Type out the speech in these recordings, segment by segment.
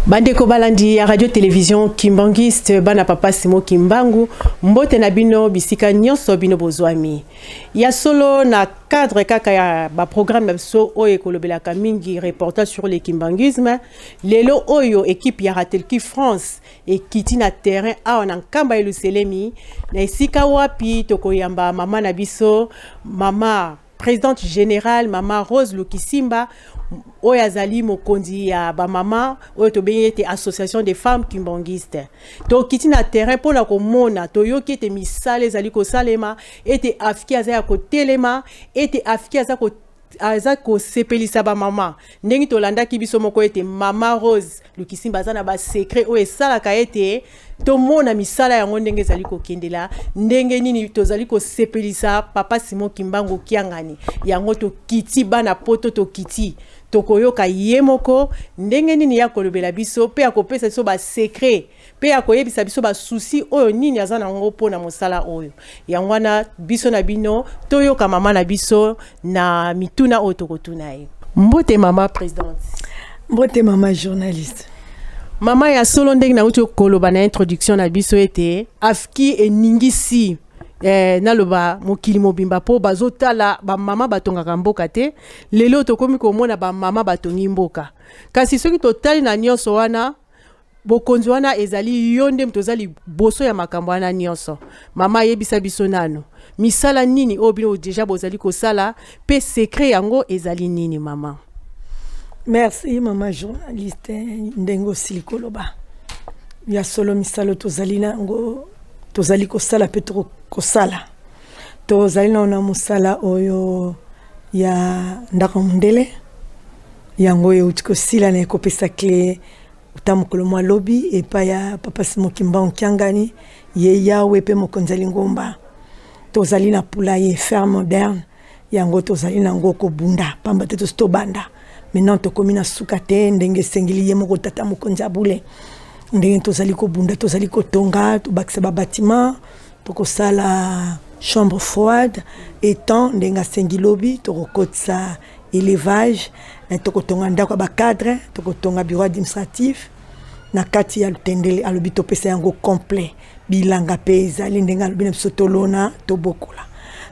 Bandeko balandi ya Radio Television Kimbanguiste, bana papa Simon Kimbangu, mbote na bino bisika nyonso bino bozwami. Ya solo, na cadre kaka ya ba programme na biso oyo ekolobelaka mingi reportage sur le kimbanguisme, lelo oyo équipe ya Ratelki France ekiti na terrain awa na Nkamba Eluselemi, na esika wapi tokoyamba mama na biso, mama présidente générale, mama Rose Lukisimba, oyo azali mokonzi ya bamama oyo tobengi ete Association des femmes kimbanguistes. Tokiti na terrain mpona komona, toyoki ete misala ezali kosalema, ete AFKI aza ya kotelema, ete AFKI aza kosepelisa bamama. Ndenge tolandaki biso moko ete mama Rose Lukisimba aza na basecret oyo esalaka ete tomona misala yango ndenge ezali kokendela, ndenge nini tozali kosepelisa papa Simon Kimbangu Kiangani. Yango tokiti bana Poto, tokiti, tokoyoka ye moko ndenge nini ya kolobela biso mpe akopesa biso basecret mpe akoyebisa biso basusi oyo nini aza nango mpona mosala oyo. Yango wana biso na bino toyoka mama na biso na mituna oyo tokotuna ye. Mbote, mama présidente. Mbote, mama journaliste. Mama, ya solo, ndenge nauti koloba na introduction na biso ete AFKI eningisi naloba mokili mobimba, mpo bazotala bamama batongaka mboka te. Lelo tokomi komona bamama batongi mboka. Kasi soki totali na nyonso wana, bokonzi wana ezali yo nde moto oza liboso ya makambo wana nyonso. Mama, ayebisa biso nano misala nini oyo bino déjà bozali kosala, mpe secret yango ezali nini, mama? Merci, mama journaliste. Ndenge osili koloba, ya solo, misala tozali na yango, tozali kosala mpe tokosala. Tozali nao na mosala oyo ya ndako mondele, yango oyo euti kosila na ekopesa clé uta mokolo mwa lobi epai ya papa Simon Kimbangu Kiangani, ye yawe mpe mokonzi ya lingomba. Tozali na poulailler, ferme moderne, yango tozali nango kobunda, pamba te tosi tobanda, maintenant tokomi na suka te ndenge esengeli ye moko tata mokonzi ya bule. Ndenge tozali kobunda, tozali kotonga, tobakisa babatiment, tokosala chambre froide, étang ndenge asengi lobi, tokokotisa élevage, tokotonga ndako ya bacadre, tokotonga bureau administratif na kati ya Lutendele. Alobi topesa yango complet. Bilanga mpe ezali ndenge alobi na biso, tolona, tobokola.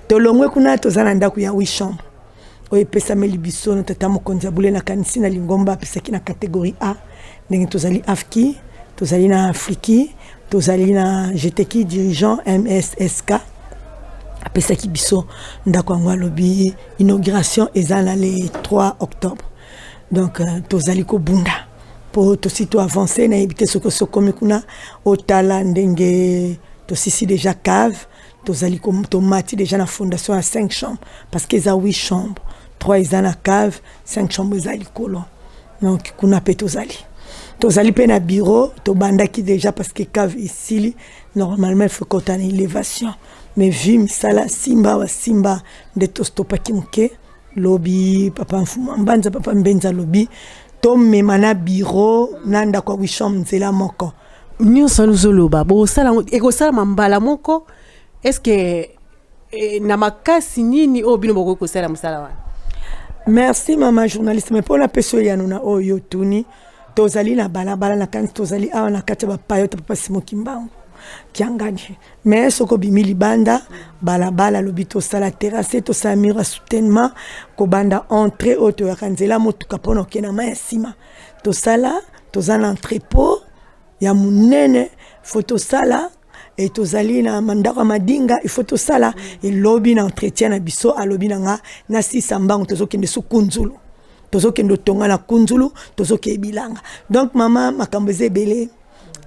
Tolongwe kuna, toza na ndako ya 8 chambre oyo epesameli biso na tata mokonzi ya bule. Nakanisi na lingomba apesaki na catégorie A. Ndenge tozali AFKI, tozali na Afriki, tozali na GTK dirigeant MSSK, apesaki biso ndako yango. Alobi inauguration eza na le 3 octobre. Donc tozali kobunda mpo tosi toavance. Nayebi te soki osokomi kuna, otala ndenge tosisi déjà cave, tozali tomati déjà na fondation ya 5 chambres, parce que eza 8 chambres, 3 eza na cave, 5 chambres eza likolo. Donc kuna mpe tozali mpe na bureau, tobandaki déjà, parce que cave esili, normalement il faut kota na élévation, mais vu misala simba wa simba nde tostopaki moke. Lobi papa Mfuma Mbanza, papa Mbenza alobi tomema na bureau na ndako ya 8 chambre nzela moko. Nyonso wana ozoloba, bosala yango, ekosalama mbala moko? Est-ce na makasi nini oyo bino bokoki kosala mosala wana? Merci, mama journaliste. Mais mpona pesa oyano na oyo otuni, tozali na balabala na kanisi, tozali awa na kati ya bapayo ta papa Simon Kimbangu Kiangani, mais soki obimi libanda balabala, alobi tosala terrasse, tosala mur ya soutènement kobanda entrée oyo toyaka nzela motuka mpona okende na mai ya nsima. Tosala, toza na entrepôt ya monene, faut tosala e tozali na ndako ya madinga, il faut tosala. Elobi na entretien na biso, alobi na nga nasisa mbango, tozokende su Kunzulu, tozokende otonga na Kunzulu, tozokende bilanga. Donc mama, makambo eza ebele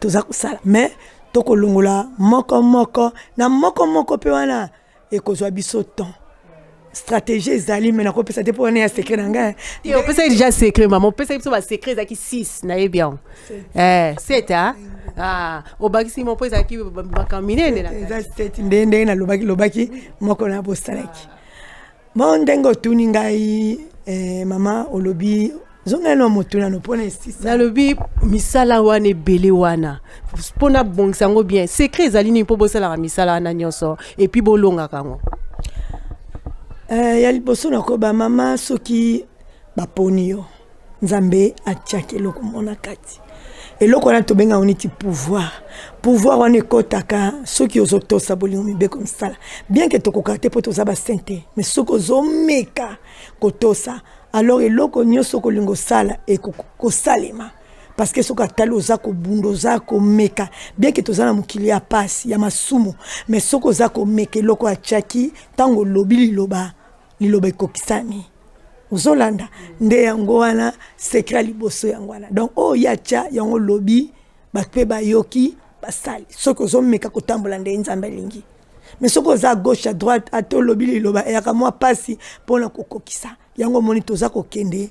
toza kosala, mais tokolongola moko moko na moko moko mpe wana ekozwa biso temps. Stratégie ezali, mais nakopesa te mpo wana ya secret na ngai. Te, opesaki déjà secret, mama. Opesaki biso basecret, ezalaki 6, nayebi yango, 7. Ah, obakisi mo mpo ezalaki makambo minene na Eza 7 nde ndenge nalobaki, lobaki moko na bosalaki. Bon, ndenge otuni ngai, mama, olobi zongai na motuna no mpona esisa. Nalobi misala wana ebele wana, mpona bongisa yango bien, secret ezali nini mpo bosalaka misala wana nyonso et puis bolongaka yango? Ya liboso nakoba, mama, soki baponi yo, Nzambe atiaki eloko mo na kati. Eloko wana tobengaka neti pouvoir. Pouvoir wana ekɔtaka soki ozotosa bolingo, mibeko, misala. Bien que tokokaka te mpo toza basaint te, mais soki ozomeka kotosa, alors eloko nyonso okolinga osala ekosalema, parce que soki atali oza kobunda, oza komeka, bien que toza na mokili ya pasi ya masumu, mais soki oza komeka eloko atiaki, ntango olobi liloba, liloba ekokisami. Ozolanda nde yango wana secret ya liboso yango wana. Donc oyo ye atya yango, olobi, bato mpe bayoki, basali. Soki ozomeka kotambola nde Nzambe alingi, mais soki oza gauche à droite, ata olobi liloba, eyaka mwa mpasi mpona kokokisa yango. Omoni, toza kokende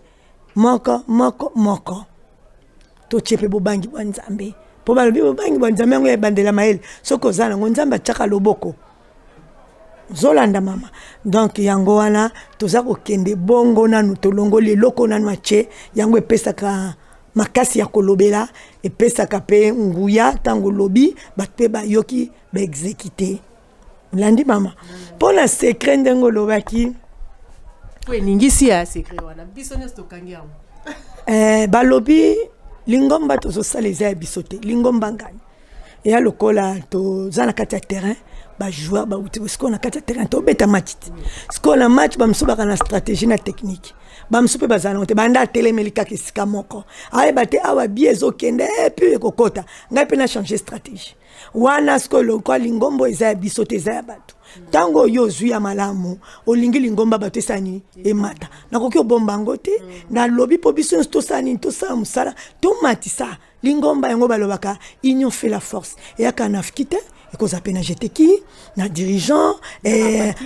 moko moko moko. Totie mpe bobangi bwa Nzambe, mpo balobi bobangi bwa Nzambe yango ebandela mayele. Soki oza nango, Nzambe atiaka loboko. Ozolanda, mama? Donc yango wana toza kokende bongo. Nanu tolongoli eloko nanu atie yango, epesaka makasi ya kolobela, epesaka mpe nguya. Ntango olobi, bato mpe bayoki, baexécuter. Olandi, mama? Mpo na secret, ndenge olobaki, po eningisi ya secret wana, biso nyonso tokangi yango. Balobi lingomba tozosala eza ya biso te. Lingomba ngani eya lokola toza na kati ya terrain, bajoueur bauti sikoyo na kati ya terrain, tobeta match te. Sikoyo na match, bamosusu baka na stratégie na technique, bamosusu mpe bazala nango te. Banda atelemeli kaka esika moko, ayeba te awa bi ezokende et puis ekokota. Ngai mpe na change stratégie wana. Sikoyo lokola lingombo eza ya biso te, eza ya bato, ntango oyo ozwi ya malamu, olingi lingomba bato esala nini? Emata. Nakoki obomba yango te. Nalobi mpo biso nyonso tosala nini? Tosala mosala, tomatisa lingomba yango. Balobaka union fait la force. Eyaka na fki te, ekozala mpe na jeteki, na dirigeant,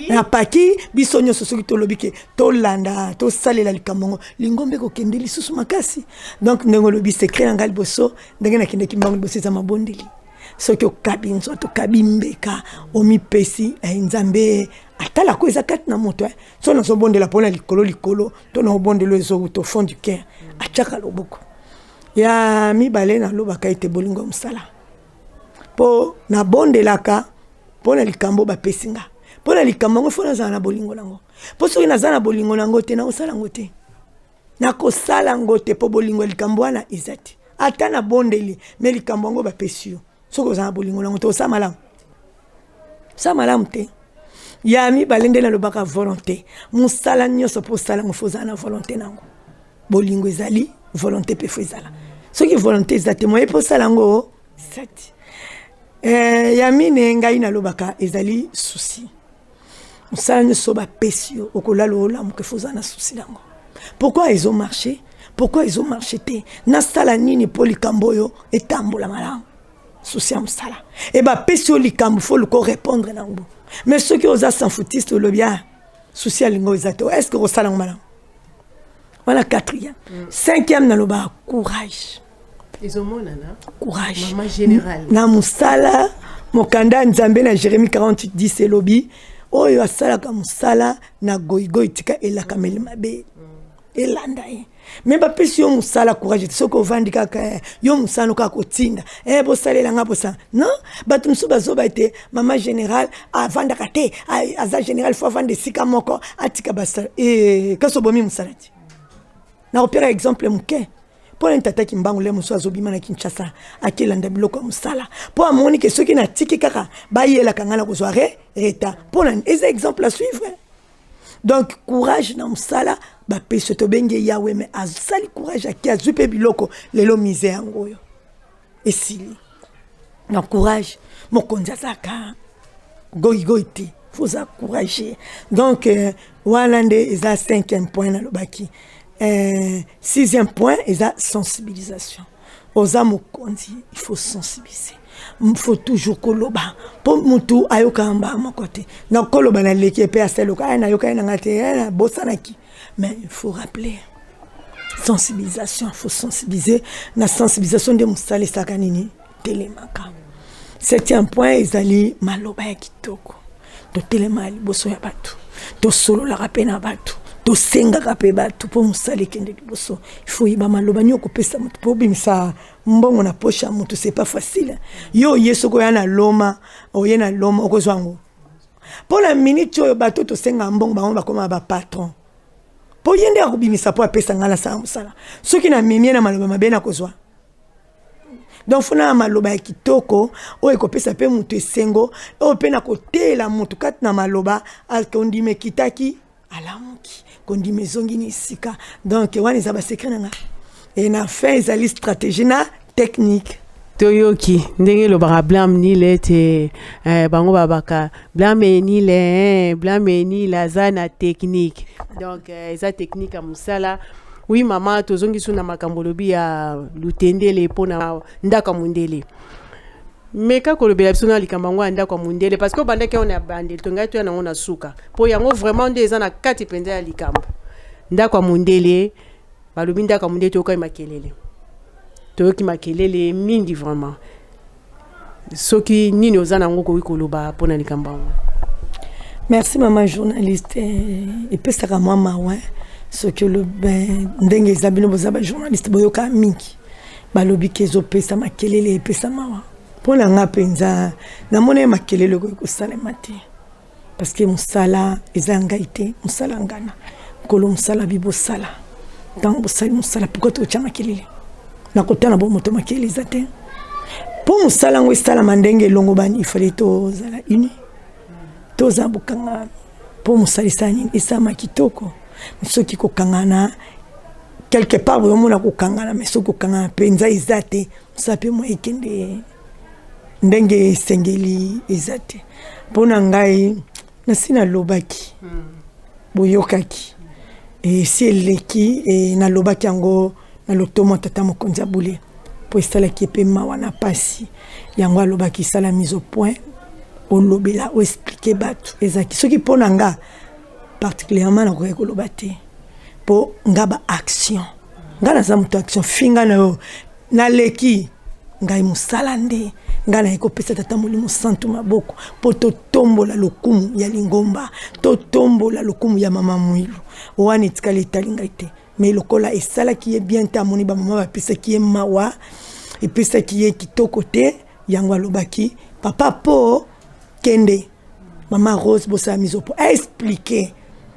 na paki. Biso nyonso soki tolobi ke tolanda, tosalela likambo yango, lingomba ekokende lisusu makasi. Donc ndenge olobi, secret na ngai liboso, ndenge nakendeki mbango liboso, eza mabondeli. Soki okabi nzoto, okabi mbeka, omipesi, Nzambe atalako eza kati na moto. So nazobondela mpona likolo likolo to naobondela ezowuta au fond du cœur, atiaka loboko. Ya mibale, nalobaka ete bolingo ya mosala, mpo nabondelaka mpo na likambo bapesi nga. Mpo na likambo yango, faut nazala na bolingo nango, mpo soki naza na bolingo nango te, nakosala yango te, nakosala yango te, mpo bolingo ya likambo wana eza te. Ata nabondeli, mais likambo yango bapesi yo, soki oza na bolingo nango te, osala malamu, osala malamu te. Ya mibale nde nalobaka volonté. Mosala nyonso, mpo osala yango, faut ozala na volonté nango. Bolingo ezali, volonté mpe faut ezala. Soki volonté eza te, moye mpo osala yango eza te. Ya mine, ngai nalobaka ezali souci. Mosala nyonso bapesi yo, okolala, olamuka, faut ozala na souci nango. Pourquoi ezomarche? Pourquoi ezomarche te? Nasala nini mpo likambo oyo etambola malamu? Souci ya mosala. E bapesi yo likambo, faut luka répondre nango. Mais soki oza s'en-foutiste, olobi a souci ya lingo eza te, est ce que okosala yango malamu? Wana quatrième. Cinquième, nalobaka courage. Ezomonana. Courage. Mama générale. Na mosala, mokanda ya Nzambe na Jérémie 48 10 elobi: oyo asalaka mosala na goigoi, tika elakameli mabe elanda ye. Mais bapesi yo mosala, courage te. Soki ovandi kaka, yo mosala kaka kotinda, bosalelanga, bosala, non. Bato mosusu bazoba ete mama général avandaka te, aza général, faut avanda esika moko, atika basala. Kasi obomi mosala te. Nakopesa exemple moke. Mpo na tataki mbangu le mosusu azobima na Kinshasa, akelanda biloko ya mosala, mpo amoni ke soki natiki kaka bayelaka ngai, na kozwa re retard. Mpo na eza exemple à suivre. Donc courage na mosala bapesi, tobengi Yawe, mais azali courage, ake azwi mpe biloko. Lelo mise yango oyo esili na courage. Mokonzi azalaka goigoi te, faut oza courage. Donc wana nde eza cinquième point nalobaki. Sixième point eza sensibilisation. Oza mokonzi, il faut sensibiliser, il faut toujours koloba, mpo mutu ayokaka mbaa moko te. Nakoloba, naleki, epe asaluka aya, nayoka ye nanga te, nabosanaki. Mais il faut rappeler. Sensibilisation, il faut sensibiliser. Na sensibilisation nde mosala esalaka nini? Telemaka. Septième point ezali maloba ya kitoko. Totelema liboso ya bato, tosololaka mpe na bato, tosengaka mpe bato mpo mosala ekende liboso. Il faut yeba maloba nini okopesa moto mpo obimisa mbongo na poche ya moto. C'est pas facile. Yo oye, soki oya na loma, oye na loma, okozwa yango. Mpo na minute oyo, bato tosengaka mbongo, bango bakóma bapatron, mpo ye nde akobimisa mpo apesa ngai nasala mosala. Soki namemie na maloba mabe, nakozwa. Donc fona na maloba ya kitoko oyo ekopesa mpe moto esengo, oyo mpe na koteyela moto kati na maloba, kondima ekitaki, alamuki, kondima ezongi na esika. Donc wana eza basecret na nga. E na fin ezali stratégie na technique. Toyoki ndenge elobaka Blame Nile ete bango babaka Blame Nile, Blame Nile aza na technique. Donc eza technique ya mosala. Oui mama, tozongi so na makambo olobi ya Lutendele mpona ndako ya mondele. Meka kolobela biso na likambo yango ya ndako ya mondele, parce que obandaki yango na bandeli, tongai toya nango na suka, mpo yango vraiment nde eza na kati mpenza ya likambo. Ndako ya mondele, balobi ndako ya mondele, toyokai makelele, toyoki makelele mingi vraiment. Soki nini oza nango koki koloba mpona likambo yango? Merci mama journaliste. Epesaka mwa mawa soki olobi ndenge eza. Bino boza bajournaliste, boyoka mingi balobi ke ezopesa makelele, epesa mawa. Mpo na nga mpenza, namoni ye makelele ekoki kosalema te, parce que mosala eza ngai te, mosala ngana nkolo. Mosala bi bosala, ntango bosali mosala, pourquoi tokotya makelele? Nakotala bo moto, makelele eza te. Mpo mosala yango esalama ndenge elongo bani, ifale tozala uni, toza bokanga, mpo mosala esala nini? Esalama kitoko. Soki kokangana quelque part, boyomona kokangana, mais soki kokangana mpenza eza te, mosala mpe mwa ekende ndenge esengeli eza te. Mpo na ngai, nasi nalobaki, boyokaki, esi eleki. Nalobaki yango na lotomo tata mokonzi ya bule, mpo esalaki mpe mawa na pasi. Yango alobaki esala mise au point, olobela, oexpliquer bato. Ezalaki soki mpo na nga particulièrement, nakoki koloba te, mpo nga baaction, nga naza moto action. Finga na yo, naleki ngai mosala nde ngai naye kopesa tata Molimo Santu maboko, mpo totombola lokumu ya lingomba, totombola lokumu ya mama Mwilu. Wana etikali etali ngai te. Mais lokola esalaki ye bien te, amoni bamama bapesaki ye mawa, epesaki ye kitoko te. Yango alobaki: "Papa, mpo kende mama Rose, bosala mise au point, aexpliquer."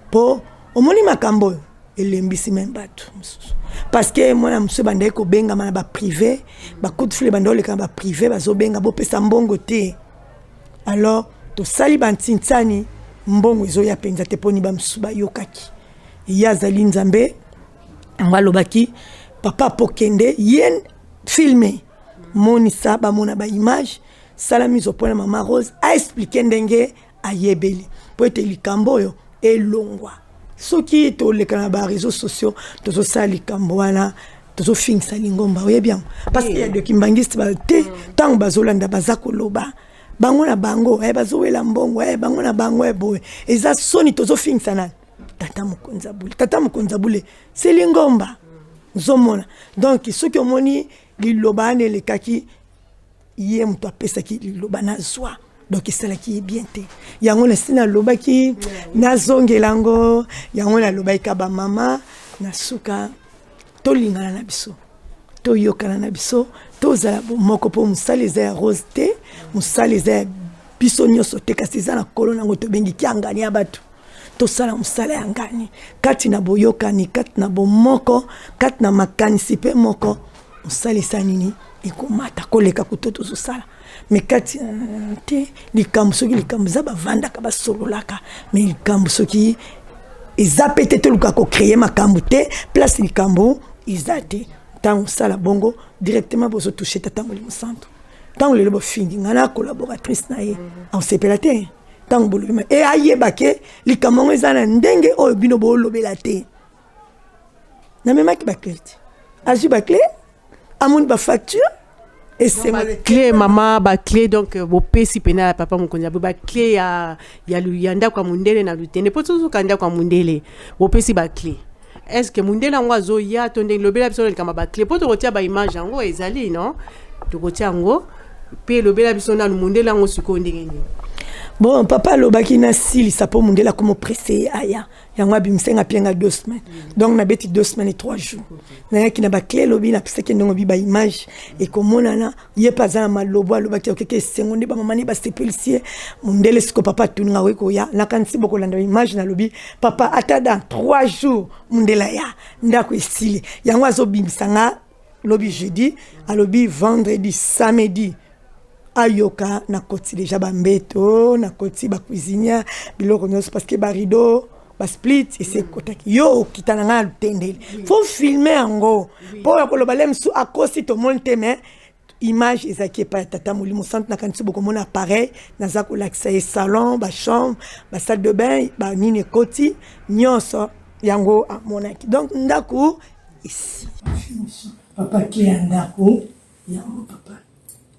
Mpo omoni makambo oyo elembisi me bato mosusu, parce que mwana mosusu ebandaki kobengama na baprivé, bacoup de fil ebanda oleka na baprivé, bazobenga bopesa mbongo te. Alors tosali bantintsani, mbongo ezoya mpenza te, mponi bamosusu bayokaki ye azali Nzambe. Yango alobaki: "Papa, po kende ye filme, monisa, bamona baimage, sala mise au point na mama Rose, aexpliquer ndenge ayebeli, mpo ete likambo oyo elongwa." Soki toleka na baréseaux sociaux, tozosala likambo wana, tozofingisa lingomba, oyebi yango, parce que ya de kimbanguiste te. Ntango bazolanda, baza koloba bango na bango, bazowela mbongo, bango na bango, boye eza soni. Tozofingisa nani? Tata mokonzi abule. Tata mokonzi abule, se lingomba nzomona. Donc soki omoni liloba wana elekaki, ye moto apesaki liloba nazwa, donc esalaki ye bien te. Yango nasi nalobaki, nazongela yango. Yango nalobaki ka bamama na suka, tolingana na biso, toyokana na biso, tozala moko, mpo mosala eza ya Rose te, mosala eza ya biso nyonso te, kasi eza na nkolo nango tobengi kiangani ya bato. Tosala mosala ya ngani kati na boyokani, kati na bomoko, kati na makanisi mpe moko. Mosala esa nini? Ekomata koleka kuto tozosala. Me kati te likambo, soki likambo eza, bavandaka, basololaka. Me likambo soki eza pe te, toluka kocréer makambo te place likambo eza te. Ntango osala bongo, directement bozotoucher tata Molimo Santo. Ntango lelo bofingi ngai na collaboratrice na ye, aosepela te. Ntango bolobi e, ayeba ke likambo yango eza na ndenge oyo bino boolobela te. Namemaki baclé te, azwi baclé, amoni bafacture. Clé mama, baclé. Donc bopesi pena ya papa mokonzi abe baclé ya ndako ya mondele na Lutende, mpo tozoka ndako ya mondele, bopesi baclé. Est ce que mondele yango azoya to ndenge? Lobela biso likambo ya baclé, mpo tokotia baimage yango ezali non, tokotia yango mpe. Lobela biso nanu mondele yango sikoyo ndenge nini? Bon, papa alobaki nasilisa, mpo mondele akoma pressé aya. Yango abimisenga apianga 2 semaines. Donc nabeti 2 semaines et 3 jours, nayaki na baclé. Elobi napesaki ndenge obi baimage ekomonana. Ye mpe aza na malobo, alobaki okeke esengo nde bamama ne basepelisi ye mondele. Siko papa atuninga okoki koya, nakanisi bokolanda baimage. Nalobi: "Papa, ata dans 3 jours mondele aya, ndako esili." Yango azobimisa nga. Lobi jeudi, alobi vendredi, samedi ayoka nakoti deja bambeto, nakoti bacuisinière, biloko nyonso, parce que barideau, basplit esi ekotaki. Yo okita na ngai na Lutendele, faut filmer yango mpo ya koloba le mosu akosi. Tomoni te, mais image ezalaki epai ya Tata Molimo Centre. Nakanisi bokomona appareil naza kolakisa ye salon, bachambre, basalle de bain, banini ekoti nyonso, yango amonaki. Donc ndako esi, papa, clé ya ndako yango, papa.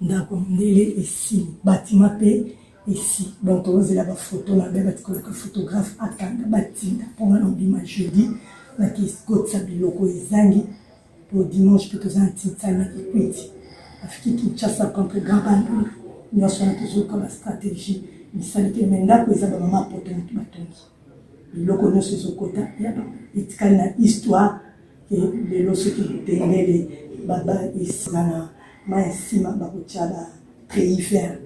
Ndako ndele esili, batima mpe esi. Donc tozela bafoto na be batikoluka photographe akanga, batinda mponga na obima jeudi, nakokotisa biloko ezangi po dimanche mpe toza na Tinsani na Kikwiti, afiki Kinshasa contre Grand Bandundu. Nyonso wana tozoyoka bastratégie misali te, me ndako eza bamama poto motu batongi, biloko nyonso ezokota ya bango, etikali na histoire. Ke lelo soki Lutendele baba eza na mai ya nsima, bakotia ba treillis vert,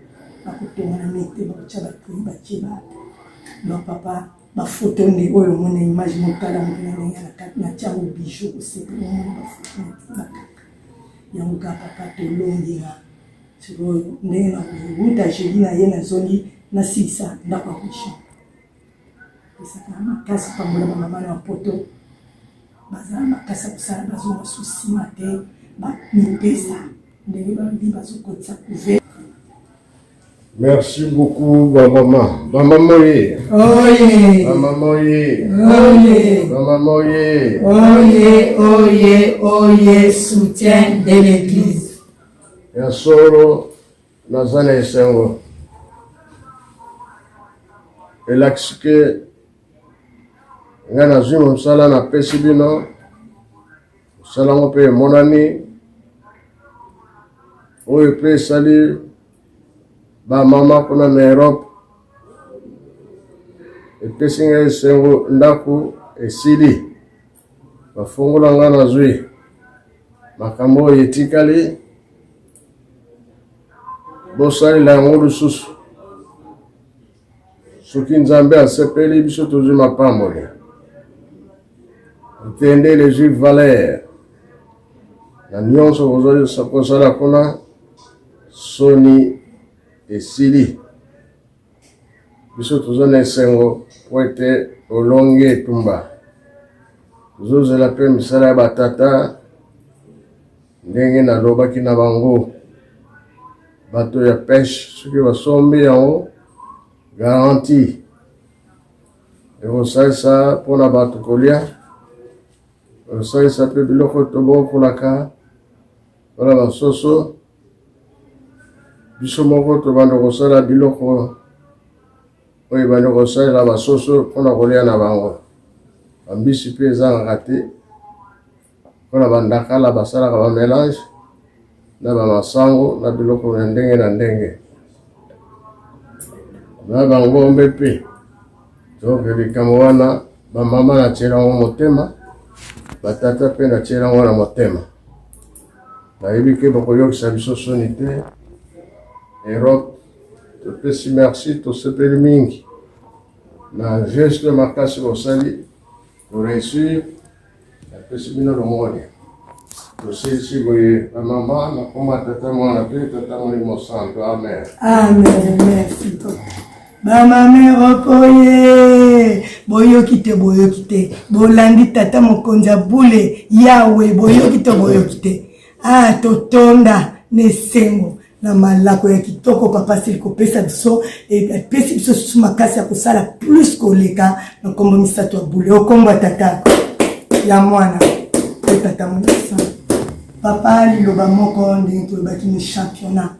bakotonga na mete, bakotia ba treillis, batie ba. Donc papa, bafoto nde oyo omona, image motala moto na ndenge na kati natia yango bijou, kosepela omona bafoto bakaka yango kaka. Papa, tolongi nga sikoyo ndenge na kowuta jeudi na ye, nazongi nasilisa ndako ya couchant. Esaka makasi, pambola bamama na poto, bazala makasi ya kosala, bazonga so nsima te, bamipesa ndenge balobi bazokotisa couvert. Merci beaucoup, ba maman. Ba maman ye. Oye. Ba maman ye. Oye. Ba maman ye. Oye, oye, oye, soutien de l'église. Ya solo, naza na esengo. Elakisi ke ngai nazwi mosala napesi bino, mosala yango mpe emonani, oyo mpe esali bamama kuna na Europe, epesi ngai esengo. Ndako esili, bafongola ngai, nazwi makambo oyo etikali, bosalela yango lisusu. Soki Nzambe asepeli, biso tozwi mapamboli. Lutendele ezwi valeur na nyonso kosala kuna, soni esili. Biso toza na esengo po ete olongi etumba. Tozozela mpe misala ya batata ndenge nalobaki na bango. Bato ya peshe, soki basombi yango, garantie ekosalisa mpona bato kolia, ekosalisa mpe biloko tobokolaka mpona basoso. Biso moko tobanda kosala biloko oyo ebandi kosalela basoso mpona kolia na bango. Bambisi mpe ezangaka te mpona bandakala, basalaka bamélange na bamasango na biloko ya ndenge na ndenge na bangombe mpe. Donc likambo wana, bamama natiela yango motema, batata mpe natiela yango na motema. Nayebi ke bokoyokisa biso soni te. Europe topesi merci, tosepeli mingi na geste makasi bosali koréussir. Napesi bino longoni. Tosilisi boye, bamama, na komba Tata, Mwana mpe Tata Molimo Santo, amen. Amen. Merci bamama Europe. Oye, boyoki te, boyoki te, bolandi tata mokonzi ya bule Yawe, boyoki te, boyoki te. Ah, totonda na esengo na malako ya kitoko papa sili kopesa biso, epesi biso susu makasi ya kosala plus koleka na nkombo misato ya bule, okombo ya Tata, ya Mwana mpe Tata Molimo. Papa, liloba moko, ndenge tolobaki ni championnat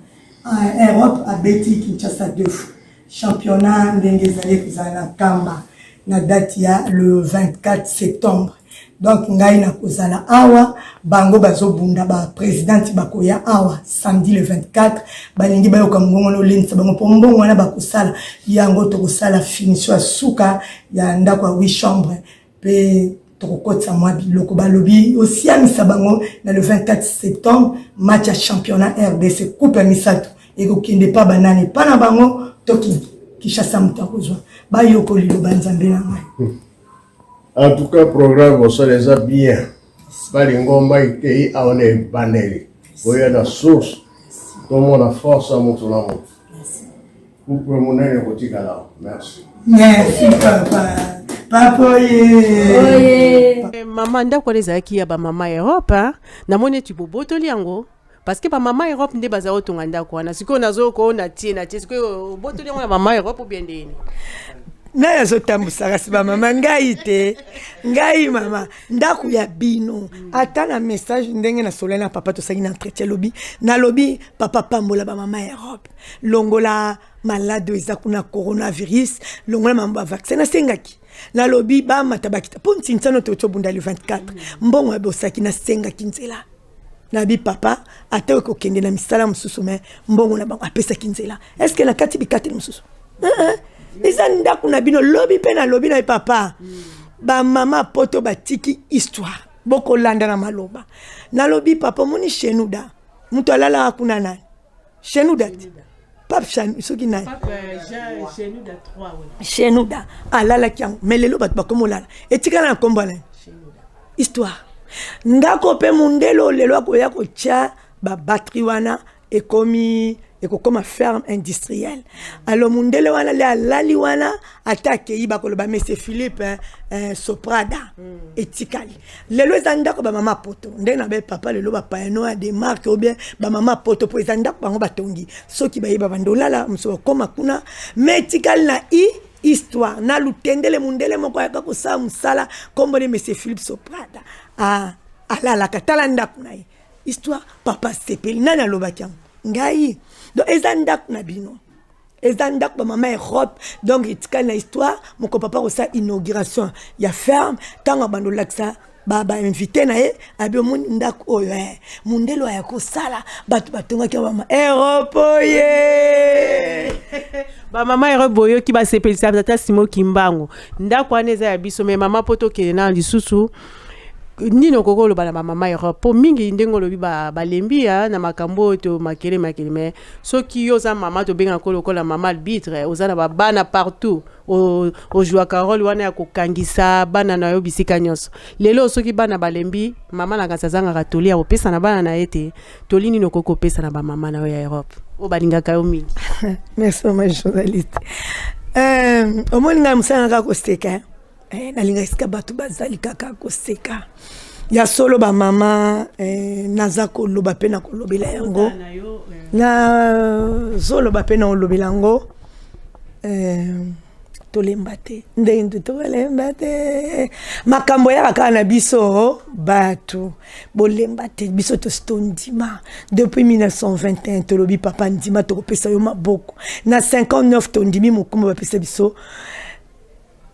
Europe abeti Kinshasa deux fois. Championnat ndenge ezali, kozala na Nkamba na date ya le 24 septembre. Donc ngai nakozala awa, bango bazobunda, baprésidente bakoya awa samedi le 24, balingi bayoka mongongo na olendisa bango mpo mbongo wana bakosala yango. Tokosala finition ya suka ya ndako ya 8 chambre mpe tokokotisa mwa biloko. Balobi osiamisa bango na le 24 septembre, match ya championnat RDC, coupe ya misato ekokende pa banani, pa na bango to Kinshasa, moto akozwa bayoko liloba Nzambe na ngai. En tout cas, programme osala eza bien. Balingomba itei awa na ebandeli boya na source tomona force ya moto na moto. Couple monene ekotikala. Merci. Merci papa. Papa oye. Oye. Eh, mama ndako wana ezalaki ya bamama Europe hein? Namoni eti bobotoli yango parce que bamama Europe nde baza kotonga ndako wana. Sikoyo nazoyoka na tie na tie, sikoyo obotoli yango na mama Europe ou bien ndeni? Naye azotambusaka si bamama, ngai te, ngai mama ndako ya bino. Ata na message ndenge nasolai na papa, tosali na entretien lobi, nalobi papa pambola bamama ya Europe, longola malade oyo eza kuna, coronavirus, longola mambo ya vaccin. Nasengaki, nalobi bamata bakita mpo ntinsano toyoti obunda le 24, mbongo ya bosaki. Nasengaki nzela nabi papa ata ekokende na misala mosusu, me mbongo na bango apesaki nzela. Est-ce na kati bikateli mosusu eza ndako na bino? Lobi mpe nalobi na ye papa, bamama poto batiki histoire, bokolanda na maloba. Nalobi papa, omoni Shenuda, moto alalaka kuna nani? Shenuda te, pape soki nani, Shenuda alalaki yango, mais lelo bato bakomi olala, etikala na nkombo nani? Histoire. Ndako mpe mundele lelo akoya kotya babatterie wana, ekomi ekokoma ferme industrielle. Alors mundele wana le alali wana, ata akei, bakoloba monsieur Philippe Soprada. Etikali lelo eza ndako bamama poto. Ndenge na be papa, lelo bapayano ya Danemark ou bien bamama poto, mpo eza ndako bango batongi, soki bayeba bandolala mosu bakóma kuna, mais etikali na i histoire na Lutendele. Mundele moko ayaka kosala mosala, nkombo ne monsieur Philippe Soprada. Ah, alalaka, tala ndako na ye, histoire. Papa sepeli, nani alobaki yango? Ngai. Donc eza ndako na bino, eza ndako bamama Europe, donc etikali na histoire. Moko papa kosala inauguration ya ferme, ntango abanda olakisa bainvité na ye, abi omoni ndako oyo, mundele aya kosala, bato batongaki, bamama Europe oye. Bamama Europe, boyoki, basepelisa tata Simo Kimbangu. Ndako wana eza ya biso. Me mama, mpo tokende na lisusu, nini okoki oloba na bamama Europe? Mpo mingi ndenge olobi balembi ya na makambo oyo to makele makele. Me soki yo oza mama, tobengaka lokola mama arbitre, oza na babana partout, ozwaka role wana ya kokangisa bana na yo bisika nyonso. Lelo soki bana balembi, mama na kasi azangaka toli ya kopesa na bana na ye te. Toli nini okoki kopesa na bamama na yo ya Europe oyo balingaka yo mingi? Merci mama journaliste. Omoni ngai mosala kaka koseka, nalinga esika bato bazali kaka koseka. Ya solo bamama, naza koloba mpe na kolobela yango, nazoloba mpe na kolobela yango, tolemba te. Ndenge tolemba te, makambo eyaka kaka na biso bato. Bolemba te, biso tosi tondima depuis 1921. Tolobi papa ndima, tokopesa yo maboko na 59. Tondimi mokumba bapesa biso,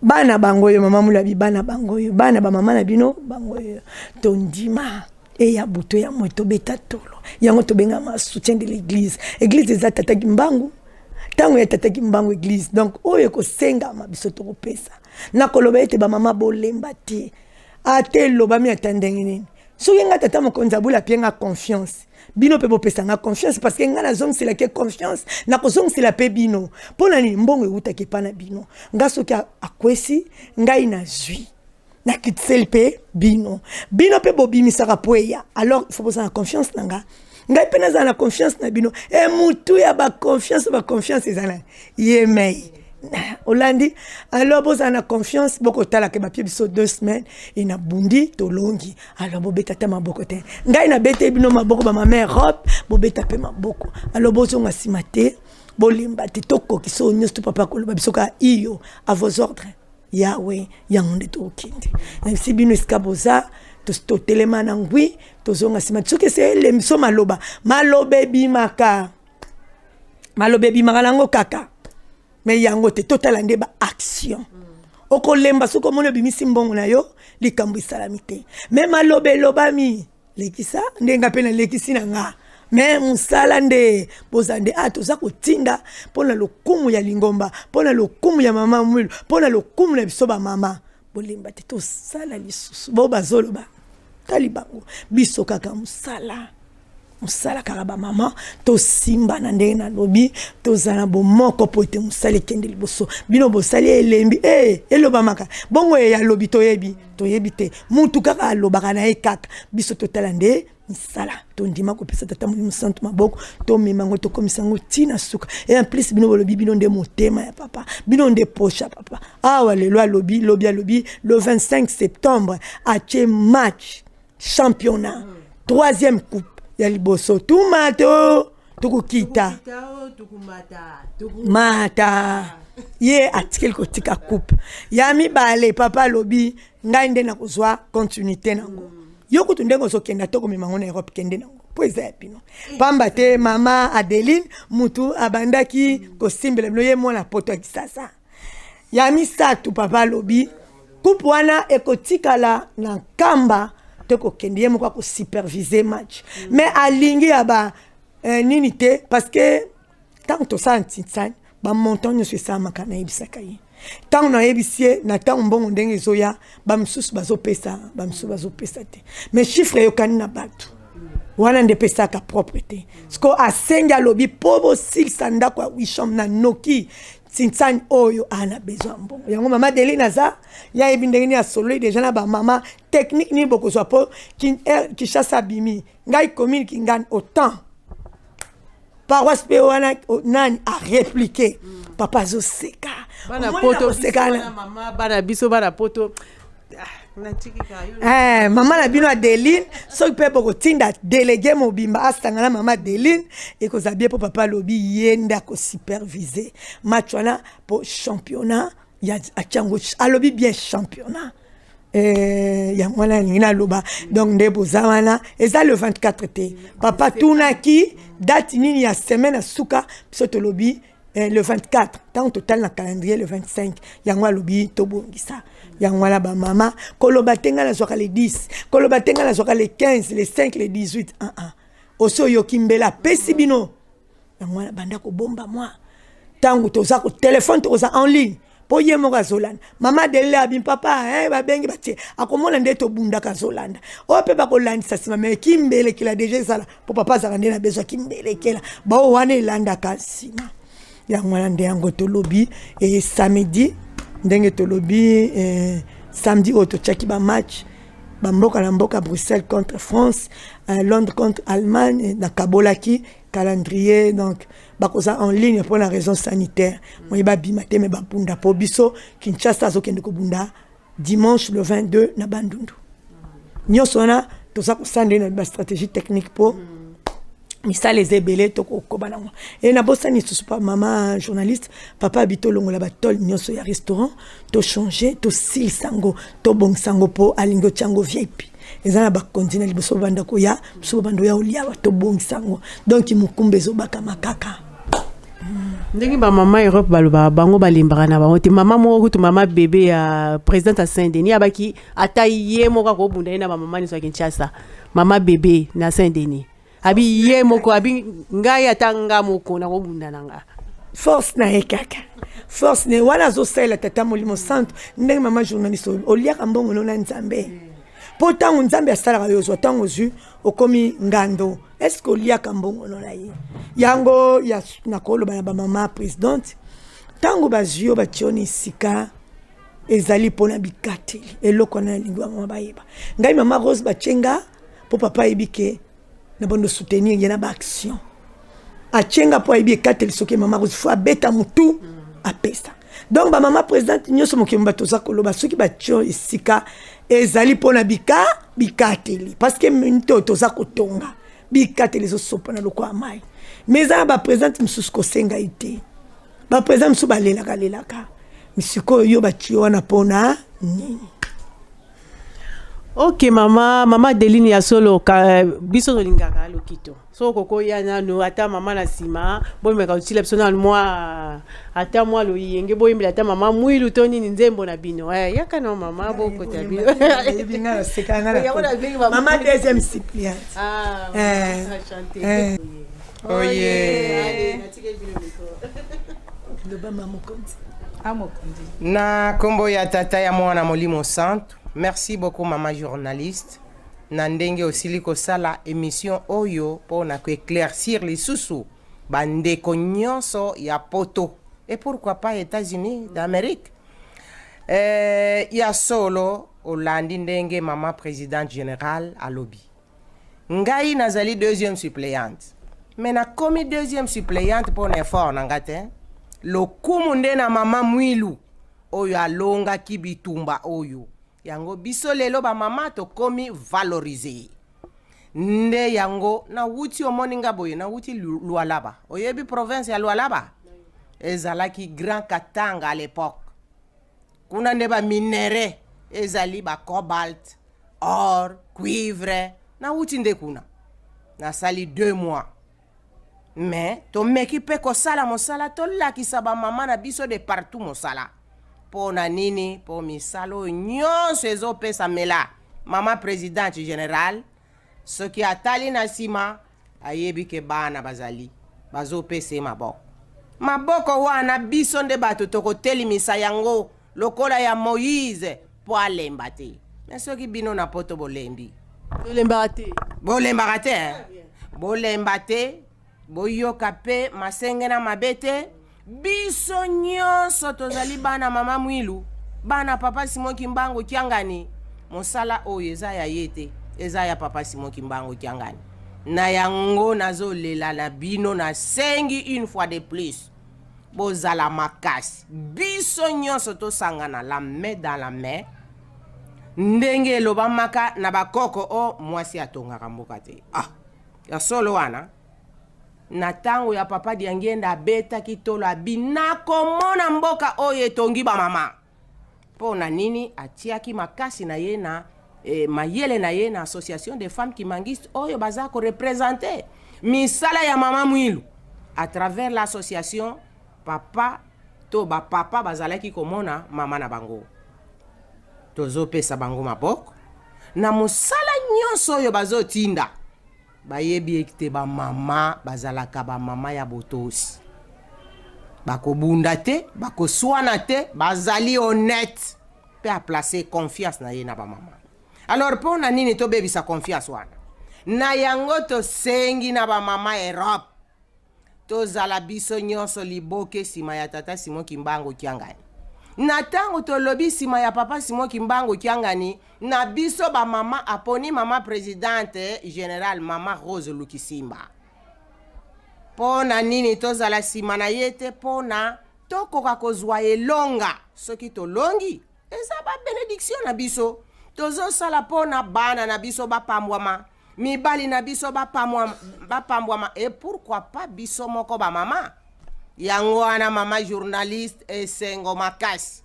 bana bango oyo, mama Mulabi, bana bango oyo, bana bamama na bino bango oyo. Tondima eya butu ya moi, tobeta tolo yango, tobengama soutien de l'église. Église eza tata Kimbangu, ntango ya tata Kimbangu église. Donc oyo ekosengama, biso tokopesa. Nakoloba ete bamama bolemba te, ata elobami ata ndenge nini. Soki nga tata mokonzi abula apie nga confiance, bino mpe bopesa nga confiance, parce que nga nazongiselaki confiance, nakozongisela mpe bino. Mpo na nini? Mbongo ewutaki epa na bino. Nga soki akwesi ngai, nazwi, nakitiseli mpe bino, bino mpe bobimisaka po eya. Alors il faut bozala na confiance na nga, ngai mpe nazala na confiance na bino. E mutu ya baconfiance, baconfiance eza na ye mei olandi. Alors bozala na confiance, bokotalaka bapie biso 2 semaines e na bundi tolongi. Alors bobeta ata maboko te, ngai nabete bino maboko. Bamama Europe, bobeta mpe maboko. Alors bozonga nsima te, bolemba te, tokokisa oyo nyonso to papa koloba biso kaka iyo, à vos ordres yawe. Yango nde tokokende nayebisi bino, esika boza, totelema na ngwi, tozonga nsima. Soki ese elembi so maloba, maloba ebimaka, maloba ebimaka nango kaka, me yango te, totala nde baaction. Okolemba soki omoni obimisi mbongo na yo, likambo esalami te, me maloba elobami. Lekisa nde nga mpe nalekisi na nga, me mosala nde boza nde a toza kotinda mpona lokumu ya lingomba, mpona lokumu ya mama Mwilu, mpona lokumu na biso bamama. Bolemba te, tosala lisusu. Bo bazoloba, tali bango, biso kaka mosala. Mosala kaka bamama, tosimbana ndenge nalobi, tozala na bomoko mpo ete mosala ekende liboso. Bino bosali elembi e eh, elobamaka bongo ye alobi, toyebi toyebi te, mutu kaka alobaka na ye kaka. Biso totala nde misala, tondima kopesa Tata Molimo Santu maboko, tomema yango, tokomisa yango ntina suka. E en plus bino bolobi, bino nde motema ya papa, bino nde poche ya papa. Awa lelo alobi, lobi alobi, le 25 septembre atie match championnat, troisième coupe ya liboso, tumato tukukita mata ye atikeli kotika coupe ya mibale. Papa alobi ngai nde nakozwa continuité nango. Yo kutu ndenge ozokenda to komema yango na Europe, kende nango mpo eza ya bino, pamba te mama Adeline mutu abandaki kosimbela bino, ye mwana poto ya Kisasa. Ya misato, papa alobi coupe wana ekotikala na Nkamba to kokende, ye moko akosupervise match. Mais alingi ya ba nini te, parce que ntango tosala ntinsani, bamontant nyonso esalamaka, nayebisaka ye. Ntango nayebisi ye na ntango mbongo ndenge ezoya, bamosusu bazopesa, bamosusu bazopesa te, mais chiffre eyokani na bato wana nde epesaka propre te. Siko asengi, alobi mpo bosilisa ndako ya huit chambre na noki ntinsani oyo ana besoin ya mbongo yango. Mama Deline aza ye, ayebi ndenge nini asololi deja na bamama, technique nini bokozwa mpo Kinshasa abimi ngai commune Kingani autant paroisse mpe wana nani arépliquer. Papa azoseka. Bana poto, mama, bana biso bana poto. Eh, mama na bino Adeline, soki mpe bokotinda délégué mobimba asanga na mama Adeline, ekozala bien, mpo papa alobi ye nde akosupervise match wana mpo championnat ya atiango, alobi bien championnat. Yango wana nalingi naloba. Donc nde boza wana, eza le 24 te. Papa tunaki date nini ya semaine ya suka, biso tolobi le 24. Ntango totali na calendrier, le 25. Yango alobi tobongisa yango wana. Bamama, koloba te ngai nazwaka le 10, koloba te ngai nazwaka le 15, le 5, le 18. Ah, ah. Osi oyoki mbela apesi bino yango wana, banda kobomba mwa ntango toza ko telefone, tokoza en ligne mpo ye moko azolanda. Mama Delile abi papa babengi batie, akomona nde tobundaka, azolanda oyo mpe bakolandisa nsima. Me kimbelekela deja ezala mpo papa azalaka nde na besoin kimbelekela bao wana elandaka nsima. Yango wana nde yango tolobi e samedi, ndenge tolobi samedi oyo totiaki bamatch bamboka na mboka, Bruxelles contre France, Londres contre Allemagne. Nakabolaki calendrier, donc bakoza en ligne mpona raison sanitaire, moye babima te, me babunda mpo biso Kinshasa azokende kobunda dimanche le 22 na Bandundu. Nyonso wana toza kosala nde na bastratégie technique mpo misala eza ebele, tokokoba nango. E nabosani lisusu pa mama journaliste, papa abi tolongola batole nyonso ya restaurant, tochange, tosilisa yango, tobongisa yango mpo alingi otia yango VIP. Eza na bakonzi na liboso babanda koya, mosusu babanda oya olia, tobongisa yango. Donc mokumba ezobakama kaka. Ndenge bamama Europe balobaka, bango balembaka na bango te. Mama moko kutu, mama bebe ya présidente ya Saint Denis, abaki ata ye moko akobunda ye na bamama nyonso ya Kinshasa. Mama bebe na Saint Denis abi ye moko, abi ngai ata nga moko nakobunda na nga. Force na ye kaka, force na ye wana azosalela Tata Molimo Santu. Ndenge mama journaliste oliaka mbongo no na Nzambe, mpo ntango Nzambe asalaka yo ozwa, ntango ozwi okomi ngando. Est-ce oliaka mbongo no na ye? Yango ya nakoloba na bamama présidente, ntango bazwi yo, batie yo na esika, ezali mpona bikateli. Eloko wana nalingi bamama bayeba. Ngai mama Rose batie nga mpo papa ayebi ke na bando soutenir ye na baaction. Atie nga mpo ayebi ekateli. Soki mama Rose fo abeta motu apesa. Donc bamama présidente nyonso mokili bato oza koloba, soki batie esika, ezali mpona bika bikateli, parce que minute oyo toza kotonga, bikateli ezosopana lokola mai. Mais eza na baprésidente mosusu kosenga ye te, baprésident mosusu balelaka lelaka. Sikoyo yo batie wana mpona nini? Ok mama, mama Adeline, ya solo ka, biso tolingaka lokito. So okokoya nanu ata mama na nsima, bomeka kotila biso nanu mwa ata mwa loyenge, boyembela ata mama Mwilu to nini, nzembo na bino. Yaka na mama, bokota bino. Yebi nga naseka nga na mama deuxième suppliante. Ah, chanter. Oye. Allez, natikeli bino micro. Loba ma mokonzi. Amokonzi. Na kombo ya Tata, ya Mwana, Molimo Santu. Merci beaucoup mama journaliste. na ndenge osili kosala emission oyo mpo na koeclaircir lisusu bandeko nyonso ya poto et pourquoi pas États-Unis d'Amérique. Ya solo, olandi ndenge mama présidente générale alobi. Ngai nazali deuxième suppléante, mais nakomi deuxième suppléante mpo na effort na nga te. Lokumu nde na mama Mwilu oyo alongaki bitumba oyo. Yango biso lelo bamama tokomi valorisé. Nde yango nawuti, omoni nga boye, nawuti Lualaba. Oyebi province ya Lualaba ezalaki Grand Katanga à l'époque. Kuna nde baminerais ezali, bacobalt, or, cuivre. Nawuti nde kuna, nasali 2 mois, mais tomeki mpe kosala mosala, tolakisa bamama na biso de partout mosala. Mpo na nini? Mpo misala oyo nyonso ezopesamela mama présidente générale, soki atali na nsima, ayebi ke bana bazali bazopesa ye maboko. Maboko wana, biso nde bato tokotelemisa yango lokola ya Moïse mpo alemba te. Mais soki bino na poto bolembi. Tolembaka te. Bolembaka te, eh? Bolemba te, boyoka mpe masenge na mabe te. Biso nyonso tozali bana mama Mwilu, bana papa Simon Kimbangu Kiangani. Mosala oyo eza ya ye te, eza ya papa Simon Kimbangu Kiangani. Na yango nazolela na bino, nasengi une fois de plus, bozala makasi. Biso nyonso tosangana, la main dans la main, ndenge elobamaka na bakoko o mwasi atongaka mboka te. Ah, ya solo wana. Na ntango ya papa Diangienda, abetaki tolo, abi nakomona mboka oyo etongi bamama. Mpo na nini? Atiaki makasi na ye na mayele na ye na Association des femmes kimbanguistes oyo baza koreprésenter misala ya mama Mwilu. À travers l'association, papa to bapapa bazalaki komona mama na bango. Tozopesa bango maboko na mosala nyonso oyo bazotinda. Bayebi ete bamama bazalaka bamama ya botosi, bakobunda te, bakoswana te, bazali honnête mpe aplace confiance na ye na bamama. Alors mpo na nini tobebisa confiance wana? Na yango tosengi na bamama Europe, tozala biso nyonso liboke nsima ya tata Simon Kimbangu Kiangani. Na ntango tolobi nsima ya papa Simon Kimbangu Kiangani na biso bamama, aponi mama présidente générale, mama Rose Lukisimba. Mpo na nini tozala nsima na ye te? Mpo na tokoka kozwa elonga. Soki tolongi, eza babénédiction na biso. Tozosala mpo na bana na biso bapambwama, mibali na biso bapambwama, et pourquoi pas biso moko bamama. Yango wana, mama journaliste, esengo makasi.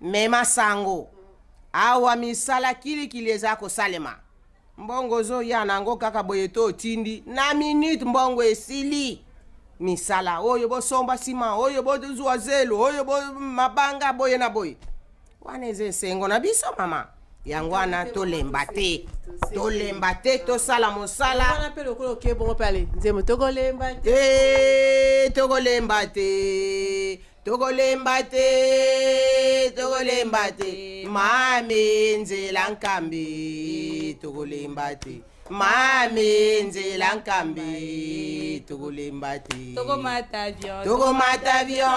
Mema sango awa, misala kilikili eza kosalema. Mbongo ozoya nango kaka boye to otindi na minute, mbongo esili. Misala oyo, bosomba nsima oyo, bozwa zelo oyo, mabanga boye na boye, wana eza esengo na biso mama. Yango wana tolemba te, tolemba te, tosala mosala. Wana mpe lokola oke bongo mpe ale nzembo tokolemba te. Te, tokolemba te, tokolemba te, tokolemba te. Mami nzela nkambi, tokolemba te. Mami nzela nkambi, tokolemba te. Tokomata avion. Tokomata avion,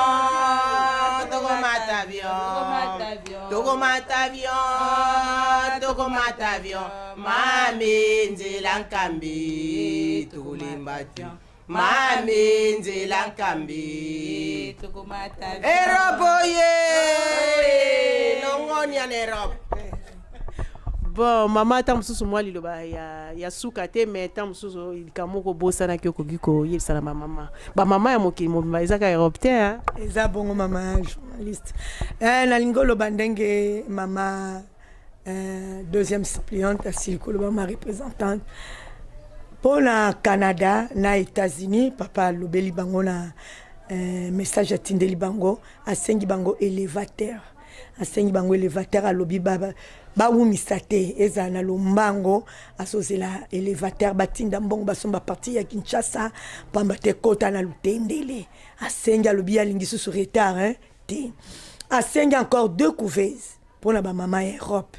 tokomata avion, tokomata avion, tokomata avion. Mami nzela nkambi, tokolemba te. Mami nzela nkambi. Tokomata. Europe oye, longonia na Europe. Bon, mama, ata mosusu mwa liloba ya suka te, mais ata mosusu likambo moko obosanaki, okoki koyebisa na bamama, bamama ya mokili mobimba. Eza kaka Europe te, hein? Eza bongo, mama journaliste. Nalingi oloba ndenge mama deuxième suppléante asili koloba, ma représentante mpo na Canada na États-Unis. Papa alobeli bango na message atindeli bango, asengi bango élévateur, asengi bango élévateur. Alobi bawumisa te, ezala na lombango. Azozela élévateur, batinda mbongo, basomba partie ya Kinshasa, pamba te kota na Lutendele. Asengi, alobi alingi susu retard, hein, te. Asengi encore deux couveuses mpona bamama ya Europe.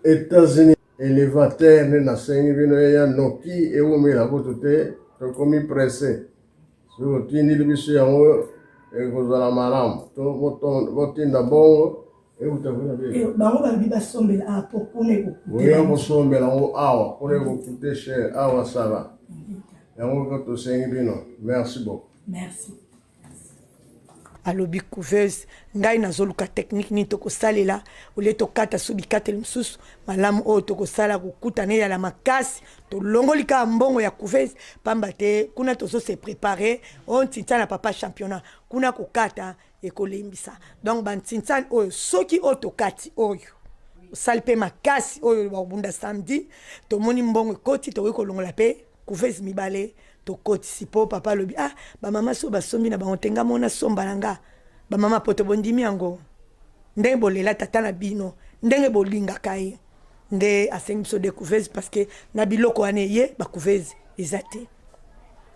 Etats-Unis elevateur nde nasengi bino eya noki ewumela kutu te tokomi presse soki otindili biso yango ekozala malamu to botinda bongo euta kuna eh, bango balobi basombela awa po kuna ekokuteoya kosombela yango awa kuna ekokute cher awa sala yango ko tosengi bino merci beaucoup merci alobi couveuse ngai nazoluka technique nini tokosalela olie tokata so bikateli mosusu malamu oyo tokosala kokutana eyala makasi tolongoli kaka mbongo ya couveuse pamba te kuna tozo se prepare oyo ntinta na papa championnat kuna kokata ekolembisa donc bantintsani oyo soki oyo tokati oyo osali mpe makasi oyo bakobunda samedi tomoni mbongo ekoti tokoki kolongola mpe couveuse mibale tokotisi mpo papa alobi ah bamama so basombi na bango te nga mona somba na nga bamama poto bondimi yango ndenge bolela tata na bino ndenge bolingaka ye nde asengi biso de couveuse parce que na biloko wana eye bacouveuse eza te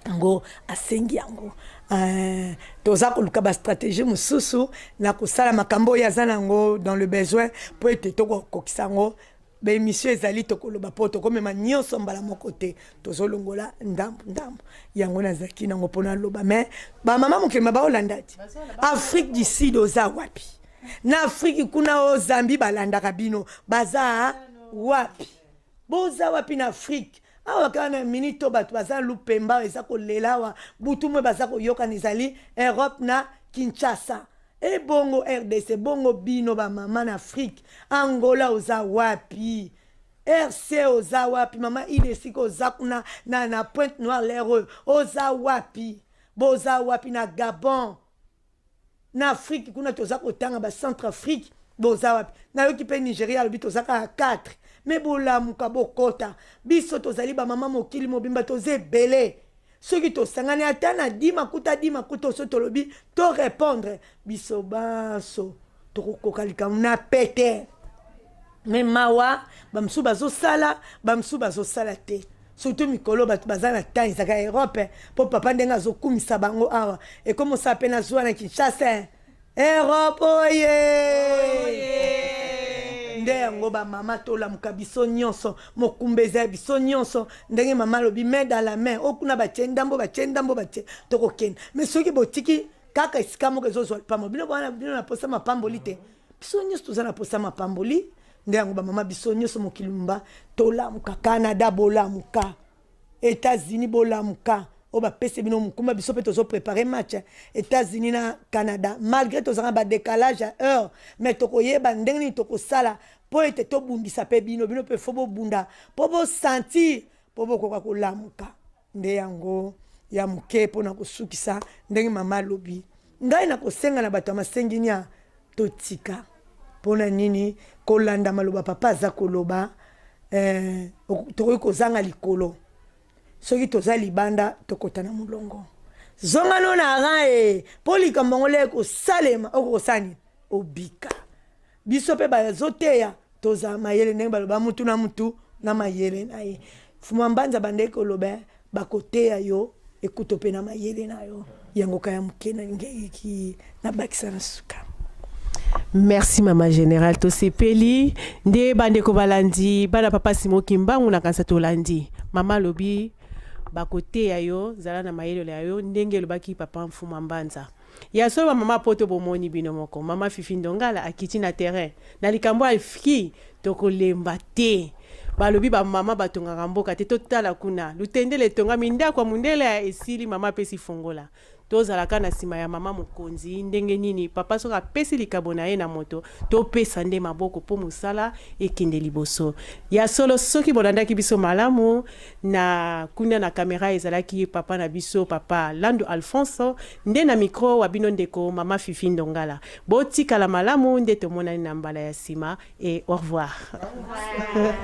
yango asengi yango euh, toza koluka bastratégie mosusu na kosala makambo oyo aza na yango dans le besoin mpo ete tokokokisa yango baemission ezali tokoloba mpo tokomema nyonso mbala moko te tozolongola ndambo ndambo yango nazalaki nango mpo naloba mais bamama mokili baolanda ti afrique du sud oza wapi na afrique kuna o zambie balandaka bino baza wapi boza wapi na afrique awa kaka na minute oyo bato baza lupemba eza kolela awa butu mwe baza koyokana ezali europe na kinshasa ebongo rdc bongo bino bamama na afrique angola oza wapi rc oza wapi mama ide esika oza kuna na, na pointe noire lere oyo oza wapi boza wapi na gabon na afrique kuna toza kotanga ba centre afrique boza wapi nayoki mpe nigeria alobi toza kaka 4 me bolamuka bokota biso tozali bamama mokili mobimba toza ebele soki tosangani ata na dima kuta dima kuta so tolobi to répondre biso banso tokokoka likambo na pete me mawa bamosusu bazosala bamosusu bazosala te surtout mikolo bato baza na temps ezalaka europe mpo papa ndenge azokumisa bango awa ekomi osala mpe nazwa na kinshasa europe oye nde yango bamama tolamuka biso nyonso mokumba eza ya biso nyonso ndenge mama alobi main dans la main oyo kuna batie ndambo batie ndambo batie tokokende mais soki botiki kaka esika moko ezozwa lipambo bino bwana bino na posa mapamboli te biso nyonso toza na posa mapamboli nde yango bamama biso nyonso mokili mba tolamuka canada bolamuka états-unis bolamuka oyo bapesi bino mokumba biso mpe tozo prépare match états-unis na canada malgré tozalaka badécalage ya heure mais tokoyeba ndenge nini tokosala mpo ete tobundisa mpe bino bino mpe fo bobunda mpo bosentir mpo bokoka kolamuka nde yango ya moke mpo na kosukisa ndenge mama alobi ngai nakosenga na bato ya masenginya totika mpo na nini kolanda maloba papa aza koloba eh, tokoki kozanga likolo soki toza libanda tokota na molongo zonga no na ran e mpo likambo yango leye kosalema okokosala nini obika biso mpe bazoteya tozala mayele ndenge baloba mutu na mutu na mayele na ye fuma mbanza bandeki koloba bakoteya yo ekuto mpe na mayele na yo yango kaya moke nalingaki nabakisa na suka merci mama général tosepeli nde bandeko balandi bana papa simo kimbangu na kanisa tolandi mama alobi bakoteya yo zala na mayele ya yo ndenge elobaki papa mfuma mbanza Ya solo ba mama poto bomoni bino moko mama Fifi Ndongala akiti na terrain na likambo ya fki tokolemba te balobi ba mama batongaka mboka te totala kuna lutendele etongami ndako ya mundele esili mama apesi fongola tozalaka na sima ya mama mokonzi ndenge nini papa soki apesi likabo na ye na moto topesa nde maboko mpo mosala ekende liboso ya solo soki bolandaki biso malamu Na kuna na camera ezalaki papa na biso papa Landu Alphonse nde na micro wa bino ndeko mama Fifi Ndongala. Botikala malamu nde tomonani na mbala ya sima et au revoir. Au revoir.